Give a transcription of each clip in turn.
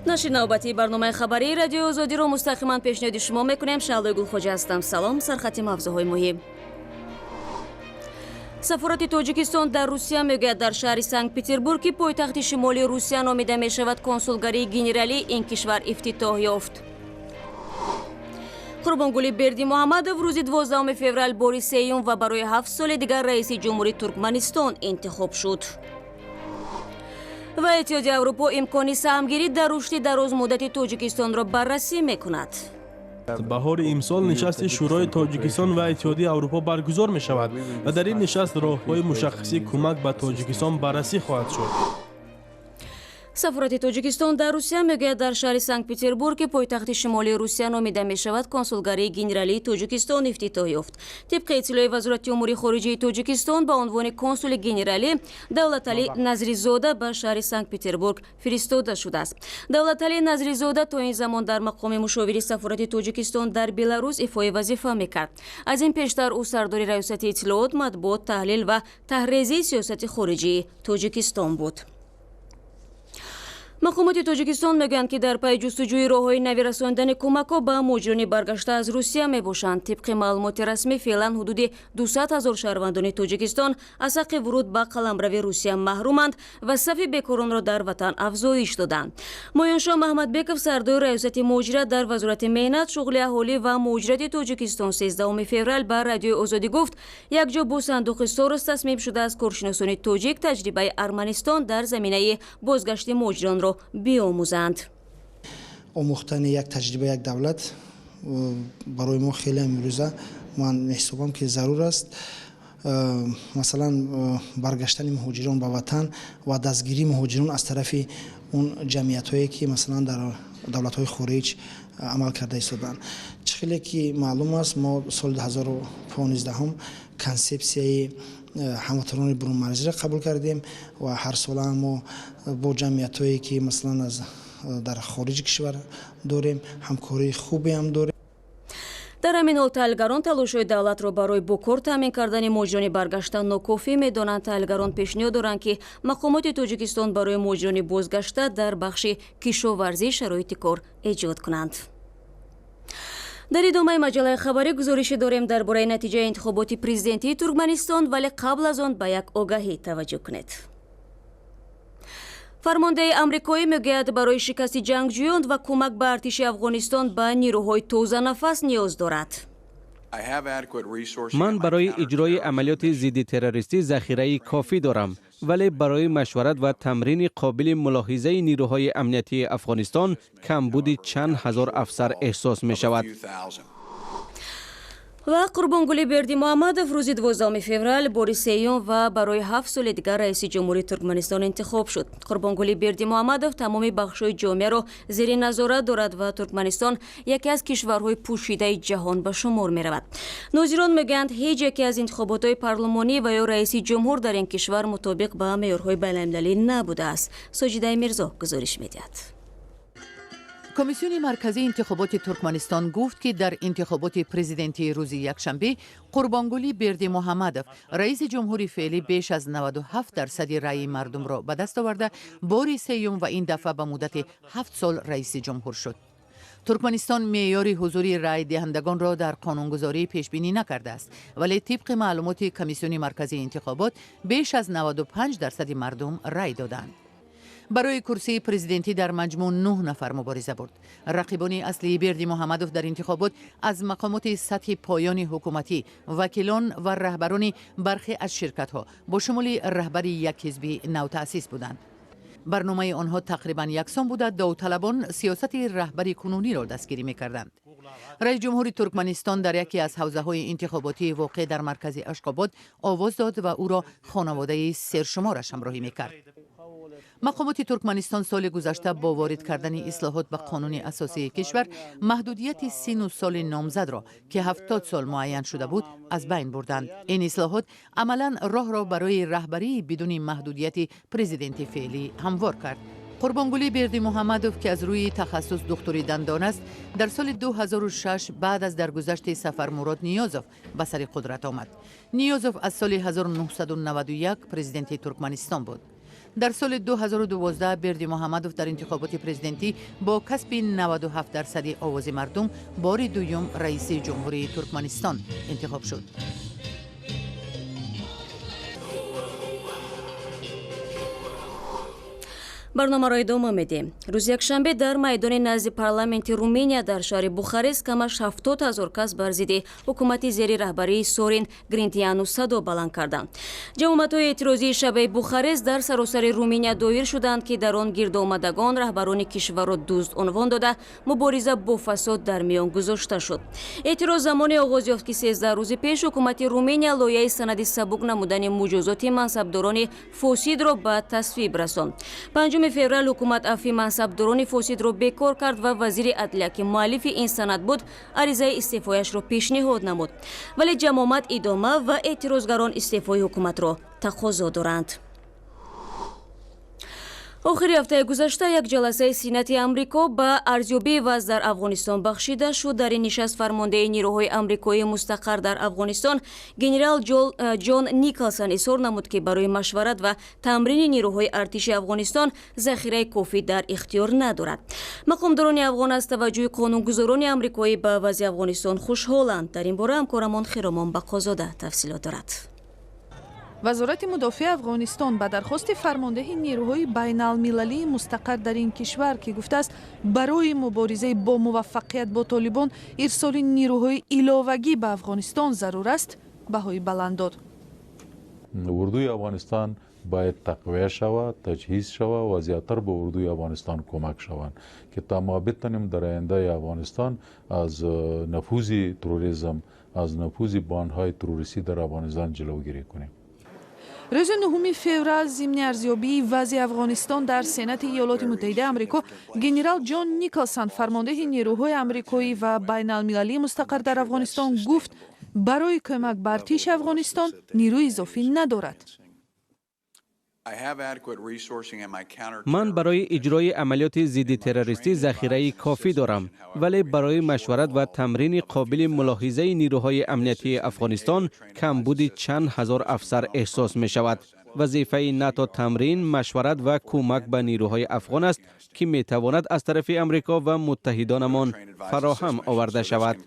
Нашри навбатии барномаи хабарии Радиои Озодиро мустақиман пешниҳоди шумо мекунем. Шаҳлои Гулхоҷа ҳастам. Салом. Сархати мавзӯъҳои муҳим. Сафорати Тоҷикистон дар Русия мегӯяд, дар шаҳри Санкт-Петербург, ки пойтахти шимолии Русия номида мешавад, консулгарии генералии ин кишвар ифтитоҳ ёфт. Қурбонгули Бердимуҳаммадов рӯзи 12 феврал бори сеюм ва барои 7 соли дигар раиси ҷумҳури Туркманистон интихоб шуд. Ва Иттиҳоди Аврупо имкони саҳмгирӣ дар рушди дарозмуддати Тоҷикистонро баррасӣ мекунад. Баҳори имсол нишасти Шӯрои Тоҷикистон ва Иттиҳоди Аврупо баргузор мешавад ва дар ин нишаст роҳҳои мушаххаси кӯмак ба Тоҷикистон баррасӣ хоҳад шуд. Сафорати Тоҷикистон дар Русия мегӯяд, дар шаҳри Санкт-Петербург, ки пойтахти шимолии Русия номида мешавад, консулгарии генералии Тоҷикистон ифтитоҳ ёфт. Тибқи иттилои Вазорати умури хориҷии Тоҷикистон, ба унвони консули генералӣ Давлаталӣ Назризода ба шаҳри Санкт-Петербург фиристода шудааст. Давлаталӣ Назризода то ин замон дар мақоми мушовири сафорати Тоҷикистон дар Беларус ифои вазифа мекард. Аз ин пештар ӯ сардори Раёсати иттилоот, матбуот, таҳлил ва таҳрезии сиёсати хориҷии Тоҷикистон буд. Мақомоти Тоҷикистон мегӯянд, ки дар пайи ҷустуҷӯи роҳҳои нави расондани кӯмакҳо ба муҳоҷирони баргашта аз Русия мебошанд. Тибқи маълумоти расмӣ, феълан ҳудуди 200 ҳазор шаҳрвандони Тоҷикистон аз ҳаққи вуруд ба қаламрави Русия маҳруманд ва сафи бекоронро дар ватан афзоиш доданд. Моёншоҳ Маҳмадбеков, сардори Раёсати муҳоҷират дар Вазорати меҳнат, шуғли аҳолӣ ва муҳоҷирати Тоҷикистон, 13 феврал ба Радиои Озодӣ гуфт, якҷо бо сандуқи Сорос тасмим шудааст коршиносони тоҷик таҷрибаи Арманистон дар заминаи бозгашти муҳоҷиронро биомӯзанд. Омӯхтани як таҷриба як давлат барои мо хеле имрӯза ман меҳисобам, ки зарур аст. Масалан, баргаштани муҳоҷирон ба ватан ва дастгирии муҳоҷирон аз тарафи он ҷамъиятҳое, ки масалан дар давлатҳои хориҷ амал карда истодаанд. Чӣ хеле ки маълум аст, мо соли 2015 консепсияи ҳамватанони бурунмарзиро қабул кардем ва ҳарсола мо бо ҷамъиятҳое, ки масалан аз дар хориҷи кишвар дорем, ҳамкории хубе ҳам дорем. Дар ҳамин ҳол таҳлилгарон талошҳои давлатро барои бо кор таъмин кардани муҳоҷирони баргашта нокофӣ медонанд. Таҳлилгарон пешниҳод доранд, ки мақомоти Тоҷикистон барои муҳоҷирони бозгашта дар бахши кишоварзӣ шароити кор эҷод кунанд. Дар идомаи маҷаллаи хабарӣ гузорише дорем дар бораи натиҷаи интихоботи президентии Туркманистон, вале қабл аз он ба як огаҳӣ таваҷҷӯҳ кунед. Фармондаи амрикоӣ мегӯяд, барои шикасти ҷангҷӯён ва кӯмак ба артиши Афғонистон ба нирӯҳои тозанафас ниёз дорад. Ман барои иҷрои амалиёти зидди террористӣ захираи кофӣ дорам, вале барои машварат ва тамрини қобили мулоҳизаи нирӯҳои амниятии Афғонистон камбуди чанд ҳазор афсар эҳсос мешавад. Ва Қурбонгули Бердимуҳаммадов рӯзи 12 феврал бори сеюм ва барои 7 соли дигар раиси ҷумҳурии Туркманистон интихоб шуд. Қурбонгули Бердимуҳаммадов тамоми бахшҳои ҷомеаро зери назорат дорад ва Туркманистон яке аз кишварҳои пӯшидаи ҷаҳон ба шумор меравад. Нозирон мегӯянд, ҳеҷ яке аз интихоботҳои парлумонӣ ва ё раиси ҷумҳур дар ин кишвар мутобиқ ба меъёрҳои байналмилалӣ набудааст. Соҷидаи Мирзо гузориш медиҳад. Комиссиони марказии интихоботи Туркманистон гуфт, ки дар интихоботи президентии рӯзи якшанбе Қурбонгулӣ Бердимуҳаммадов, раиси ҷумҳури феълӣ, беш аз 97 дарсади раъи мардумро ба даст оварда, бори сеюм ва ин дафъа ба муддати 7 сол раиси ҷумҳур шуд. Туркманистон меъёри ҳузури раъйдиҳандагонро дар қонунгузорӣ пешбинӣ накардааст, вале тибқи маълумоти Комиссиони марказии интихобот беш аз 95 дарсади мардум рай доданд. Барои курсии президентӣ дар маҷмӯъ нӯҳ нафар мубориза бурд. Рақибони аслии Бердимуҳаммадов дар интихобот аз мақомоти сатҳи поёни ҳукуматӣ, вакилон ва раҳбарони бархе аз ширкатҳо, бо шумули раҳбари як ҳизби навтаъсис буданд. Барномаи онҳо тақрибан яксон буда, довталабон сиёсати раҳбари кунуниро дастгирӣ мекарданд. Раиси ҷумҳури Туркманистон дар яке аз ҳавзаҳои интихоботии воқеъ дар маркази Ашқобод овоз дод ва ӯро хонаводаи сершумораш ҳамроҳӣ мекард. Мақомоти Туркманистон соли гузашта бо ворид кардани ислоҳот ба қонуни асосии кишвар маҳдудияти сину соли номзадро, ки 70 сол муайян шуда буд, аз байн бурданд. Ин ислоҳот амалан роҳро барои раҳбарии бидуни маҳдудияти президенти феълӣ ҳамвор кард. Қурбонгулӣ Бердимуҳаммадов, ки аз рӯи тахассус духтури дандон аст, дар соли 2006 баъд аз даргузашти Сафармурод Ниёзов ба сари қудрат омад. Ниёзов аз соли 1991 президенти Туркманистон буд. Дар соли 2012 Бердимуҳаммадов дар интихоботи президентӣ бо касби 97% овози мардум бори дуюм раиси ҷумҳурии Туркманистон интихоб шуд. Барномаро идома медиҳем. Рӯзи якшанбе дар майдони назди парламенти Руминия дар шаҳри Бухарест камаш 70 000 кас бар зидди ҳукумати зери раҳбарии Сорин Гринтиану садо баланд карданд. Ҷамъомадҳои эътирозии шабаи Бухарест дар саросари Руминия доир шуданд, ки дар он гирдоомадагон раҳбарони кишварро дузд унвон дода, мубориза бо фасод дар миён гузошта шуд. Эътироз замоне оғоз ёфт, ки 13 рӯзи пеш ҳукумати Руминия лоиҳаи санади сабук намудани муҷозоти мансабдорони фосидро ба тасвиб расонд. 5 феврал ҳукумат афви мансабдорони фосидро бекор кард ва вазири адлия, ки муаллифи ин санад буд, аризаи истеъфояшро пешниҳод намуд. Вале ҷамъомад идома ва эътирозгарон истеъфои ҳукуматро тақозо доранд. Охири ҳафтаи гузашта як ҷаласаи Сенати Амрико ба арзёбии вазъ дар Афғонистон бахшида шуд. Дар ин нишаст фармондеҳи нирӯҳои амрикоӣ мустақар дар Афғонистон генерал Ҷон Николсон изҳор намуд, ки барои машварат ва тамрини нирӯҳои артиши Афғонистон захираи кофӣ дар ихтиёр надорад. Мақомдорони афғон аз таваҷҷӯҳи қонунгузорони амрикоӣ ба вазъи Афғонистон хушҳоланд. Дар ин бора ҳамкорамон Хиромон Бақозода тафсилот дорад. Вазорати мудофиаи Афғонистон ба дархости фармондеҳи нерӯҳои байналмилалии мустақар дар ин кишвар, ки гуфтааст, барои муборизаи бо муваффақият бо Толибон ирсоли нерӯҳои иловагӣ ба Афғонистон зарур аст, баҳои баланд дод. Урдуи Афғонистон бояд тақвия шавад, таҷҳиз шавад ва зиёдтар ба урдуи Афғонистон кӯмак шаванд, ки то мо битонем дар ояндаи Афғонистон аз нуфузи терроризм, аз нуфузи бандҳои террористӣ дар Афғонистон ҷилавгирӣ кунем. Рӯзи 9 феврал зимни арзёбии вазъи Афғонистон дар Сенати Иёлоти Муттаҳидаи Амрико генерал Ҷон Николсон, фармондеҳи нерӯҳои амрикоӣ ва байналмилалии мустақар дар Афғонистон, гуфт, барои кӯмак ба артиши Афғонистон нерӯи изофӣ надорад. Ман барои иҷрои амалиёти зидди террористӣ захираи кофӣ дорам, вале барои машварат ва тамрини қобили мулоҳизаи нирӯҳои амниятии Афғонистон камбуди чанд ҳазор афсар эҳсос мешавад. Вазифаи НАТО тамрин, машварат ва кӯмак ба нирӯҳои афғон аст, ки метавонад аз тарафи Амрико ва муттаҳидонамон фароҳам оварда шавад.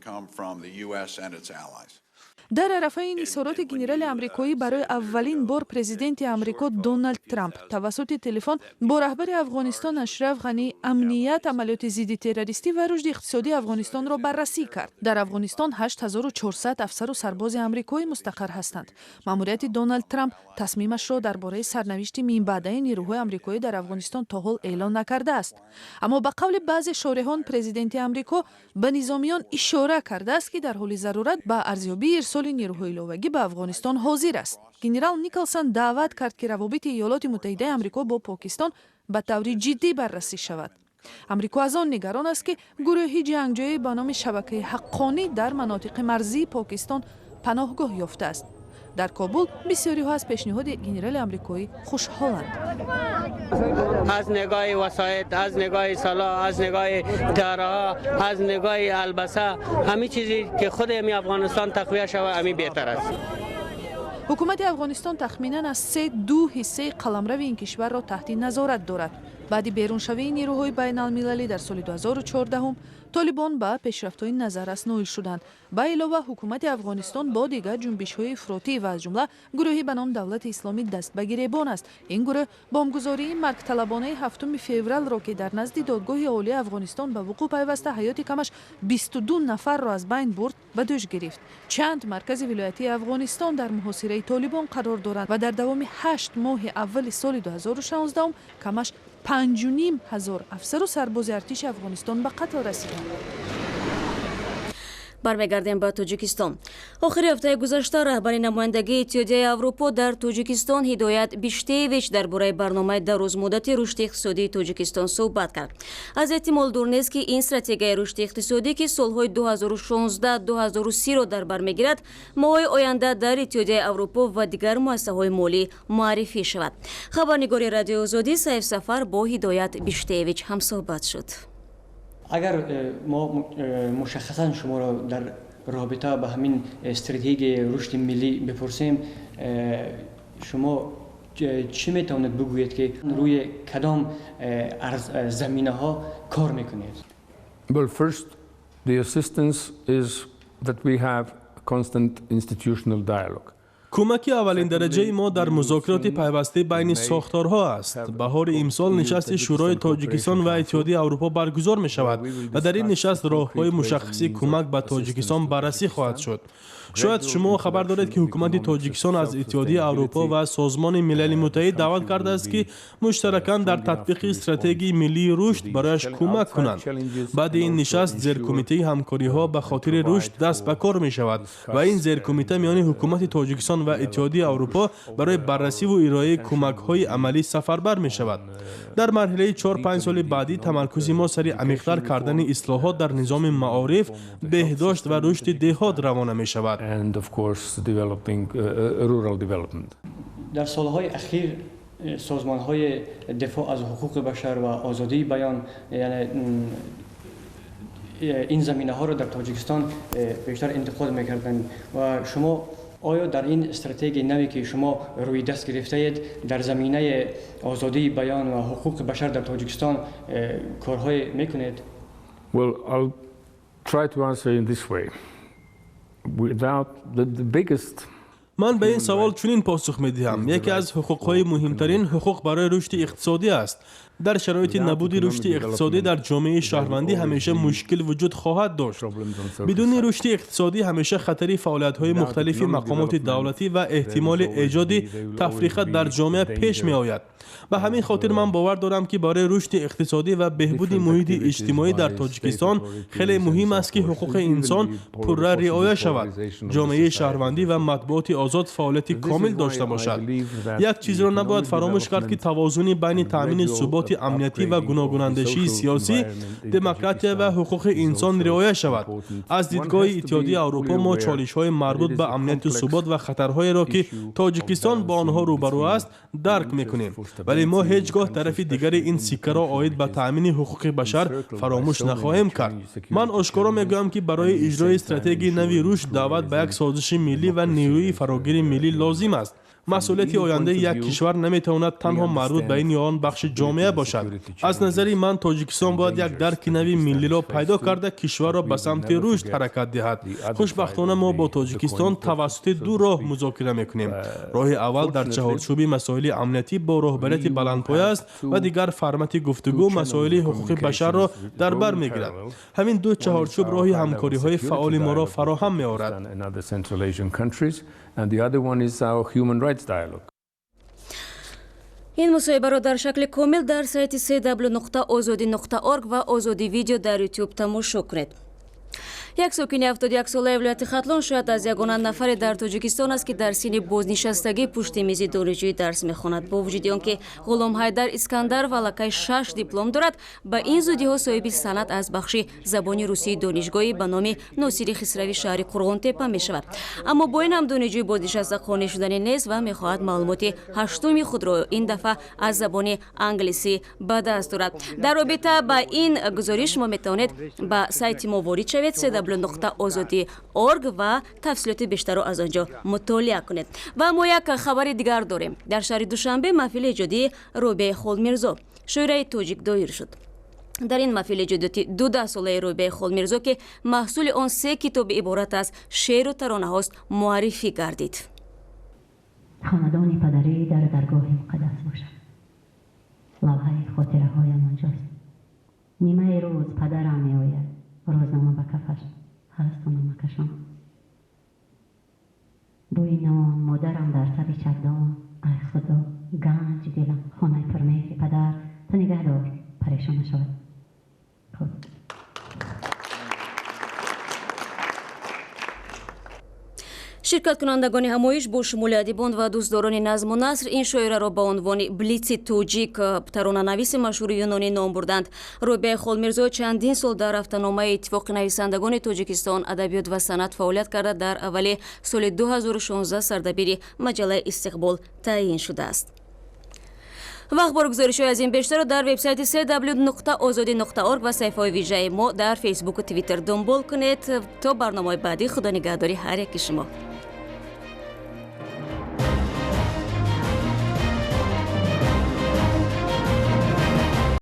Дар арафаи ин изҳороти генерали амрикоӣ барои аввалин бор президенти Амрико Доналд Трамп тавассути телефон бо раҳбари Афғонистон Ашраф Ғанӣ амният, амалиёти зидди террористӣ ва рушди иқтисодии Афғонистонро баррасӣ кард. Дар Афғонистон 8400 афсару сарбози амрикоӣ мустақар ҳастанд. Маъмурияти Доналд Трамп тасмимашро дар бораи сарнавишти минбаъдаи нерӯҳои амрикоӣ дар Афғонистон то ҳол эълон накардааст. Аммо ба қавли баъзе шореҳон, президенти Амрико ба низомиён ишора кардааст, ки дар ҳоли зарурат ба арзёбии ирсоли нерӯҳои иловагӣ ба Афғонистон ҳозир аст. Генерал Николсон даъват кард, ки равобити Иёлоти Муттаҳидаи Амрико бо Покистон ба таври ҷиддӣ баррасӣ шавад. Амрико аз он нигарон аст, ки гурӯҳи ҷангҷӯӣ ба номи Шабакаи Ҳаққонӣ дар манотиқи марзии Покистон паноҳгоҳ ёфтааст. Дар Кобул бисёриҳо аз пешниҳоди генерали амрикоӣ хушҳоланд. Аз нигоҳи васоит, аз нигоҳи силоҳ, аз нигоҳи тайёраҳо, аз нигоҳи албаса, ҳамин чизе ки худ ҳами Афғонистон тақвия шавад, ҳамин беҳтар аст. Ҳукумати Афғонистон тахминан аз се ду ҳиссаи қаламрави ин кишварро таҳти назорат дорад. Баъди беруншавии нерӯҳои байналмилалӣ дар соли 2014, Толибон ба пешрафтҳои назаррас ноил шуданд. Ба илова, ҳукумати Афғонистон бо дигар ҷунбишҳои ифротӣ ва аз ҷумла гурӯҳи ба ном Давлати Исломӣ даст ба гиребон аст. Ин гурӯҳ бомбгузории маргталабонаи 7 февралро, ки дар назди Додгоҳи Олии Афғонистон ба вуқӯъ пайваста, ҳаёти камаш 22 нафарро аз байн бурд, ба дӯш гирифт. Чанд маркази вилоятии Афғонистон дар муҳосираи Толибон қарор доранд ва дар давоми 8 моҳи аввали соли 2016 камаш 5500 афсару сарбози артиши Афғонистон ба қатл расиданд. Бармегардем ба Тоҷикистон. Охири ҳафтаи гузашта раҳбари намояндагии Иттиҳодияи Аврупо дар Тоҷикистон Ҳидоят Биштеевич дар бораи барномаи дарозмуддати рушди иқтисодии Тоҷикистон суҳбат кард. Аз эҳтимол дур нест, ки ин стратегияи рушди иқтисодӣ, ки солҳои 2016-2030-ро дар бар мегирад, моҳҳои оянда дар Иттиҳодияи Аврупо ва дигар муассисаҳои молӣ муаррифӣ шавад. Хабарнигори Радиои Озодӣ Саиф Сафар бо Ҳидоят Биштеевич ҳамсӯҳбат шуд. Агар мо мушаххасан шуморо дар робита ба ҳамин стратегияи рушди миллӣ бипурсем, шумо чӣ метавонед бигӯед, ки рӯи кадом заминаҳо кор мекунед? Well, first, the assistance is that we have constant institutional dialogue. Кӯмаки аввалиндараҷаи мо дар музокироти пайвастаи байни сохторҳо аст. Баҳори имсол нишасти Шӯрои Тоҷикистон ва Иттиҳодияи Аврупо баргузор мешавад ва дар ин нишаст роҳҳои мушаххаси кӯмак ба Тоҷикистон баррасӣ хоҳад шуд. Шояд шумо хабар доред, ки ҳукумати Тоҷикистон аз Иттиҳодияи Аврупо ва Созмони Милали Муттаҳид даъват кардааст, ки муштаракан дар татбиқи стратегияи миллии рушд барояш кӯмак кунанд. Баъди ин нишаст зеркумитаи ҳамкориҳо ба хотири рушд даст ба кор мешавад ва ин зеркумита миёни ҳукумати Тоҷикистон ва Иттиҳодияи Аврупо барои баррасиву ироаи кӯмакҳои амалӣ сафарбар мешавад. Дар марҳилаи 4-5 соли баъдӣ тамаркузи мо сари амиқтар кардани ислоҳот дар низоми маориф, беҳдошт ва рушди деҳот равона мешавад. And of course developing rural development. Дар солҳои ахир созмонҳои дифоъ аз ҳуқуқи башар ва озодии баён, яъне ин заминаҳоро дар Тоҷикистон бештар интиқод мекарданд ва шумо оё дар ин стратегияи наве, ки шумо рӯи даст гирифтаед, дар заминаи озодии баён ва ҳуқуқи башар дар Тоҷикистон корҳое мекунед? Well, I'll try to answer in this way. Without the biggest Ман ба ин савол чунин посух медиҳам: яке аз ҳуқуқҳои муҳимтарин ҳуқуқ барои рушди иқтисодӣ аст. Дар шароити набуди рушди иқтисодӣ дар ҷомеаи шаҳрвандӣ ҳамеша мушкил вуҷуд хоҳад дошт. Бидуни рушди иқтисодӣ ҳамеша хатари фаъолиятҳои мухталифи мақомоти давлатӣ ва эҳтимоли эҷоди тафриқа дар ҷомеа пеш меояд. Ба ҳамин хотир ман бовар дорам, ки барои рушди иқтисодӣ ва беҳбуди муҳити иҷтимоӣ дар Тоҷикистон хеле муҳим аст, ки ҳуқуқи инсон пурра риоя шавад, ҷомеаи шаҳрвандӣ ва матбуоти озод фаъолияти комил дошта бошад. Як чизро набояд фаромӯш кард, ки тавозуни байни таъмини суботи амниятӣ ва гуногунандешии сиёсӣ, демократия ва ҳуқуқи инсон риоя шавад. Аз дидгоҳи Иттиҳодияи Аврупо мо чолишҳои марбут ба амнияту субот ва хатарҳоеро, ки Тоҷикистон бо онҳо рӯбарӯ аст, дарк мекунем, вале мо ҳеҷ гоҳ тарафи дигари ин сиккаро оид ба таъмини ҳуқуқи башар фаромӯш нахоҳем кард. Ман ошкоро мегӯям, ки барои иҷрои стратегияи нави рушд даъват ба як созиши миллӣ ва нерӯи фарогири миллӣ лозим аст. Масъулияти ояндаи як кишвар наметавонад танҳо марбут ба ин ё он бахши ҷомеа бошад. Аз назари ман, Тоҷикистон бояд як дарки нави миллиро пайдо карда, кишварро ба самти рушд ҳаракат диҳад. Хушбахтона, мо бо Тоҷикистон тавассути ду роҳ музокира мекунем. Роҳи аввал дар чаҳорчӯби масоили амниятӣ бо роҳбарияти баландпоя аст ва дигар формати гуфтугӯ масоили ҳуқуқи башарро дар бар мегирад. Ҳамин ду чаҳорчӯб роҳи ҳамкориҳои фаъоли моро фароҳам меорад. And the other one is our human rights dialogue. Ин мусоҳибаро дар шакли комил дар сайти cw.ozodi.org ва Озодӣ Видео дар Ютуб тамошо кунед. Як сокини 71-солаи вилояти Хатлон шояд аз ягона нафаре дар Тоҷикистон аст, ки дар синни бознишастагӣ пушти мизи донишҷӯӣ дарс мехонад. Бо вуҷуди он ки Ғуломҳайдар Искандаров аллакай шаш диплом дорад, ба ин зудиҳо соҳиби санад аз бахши забони русии донишгоҳӣ ба номи Носири Хисрави шаҳри Қурғонтепа мешавад. Аммо бо ин ҳам донишҷӯи бознишаста қонеъ шудани нест ва мехоҳад маълумоти ҳаштуми худро ин дафъа аз забони англисӣ ба даст орад. Дар робита ба ин гузориш шумо метавонед ба сайти мо ворид шавед, cw.ozodi.org, ва тафсилоти бештарро аз он ҷо мутолиа кунед. Ва мо як хабари дигар дорем. Дар шаҳри Душанбе маҳфили эҷодии Робиаи Холмирзо, шоираи тоҷик, доир шуд. Дар ин маҳфили эҷодиёти дудаҳсолаи Робиаи Холмирзо, ки маҳсули он се китоби иборат аз шеъру таронаҳост, муаррифӣ гардид. Хонадони падарӣ дар даргоҳи муқаддас бошад. Лавҳаи хотираҳоям онҷост. Нимаи рӯз падарам меояд, рӯзнома ба кафаш ҳасту номакашон, бӯи нон, модарам дар таби чакдон. Ай Худо, ганҷи дилам, хонаи пурмеҳри падар, ту нигаҳ дор, парешон нашавад. Хуб. Ширкаткунандагони ҳамоиш бо шумули адибон ва дӯстдорони назму наср ин шоираро ба унвони Блитси тоҷик, таронанависи машҳури юнонӣ ном бурданд. Робиаи Холмирзо чандин сол дар ҳафтаномаи Иттифоқи нависандагони Тоҷикистон «Адабиёт ва санъат» фаъолият карда, дар аввали соли 2016 сардабири маҷаллаи «Истиқбол» таъйин шудааст. Ва ахбору гузоришҳои аз ин бештарро дар вебсайти cw.ozodi.org ва саҳифаҳои вижаи мо дар Фейсбуку Твиттер дунбол кунед. То барномаҳои баъдӣ, худо нигаҳдори ҳар яки шумо.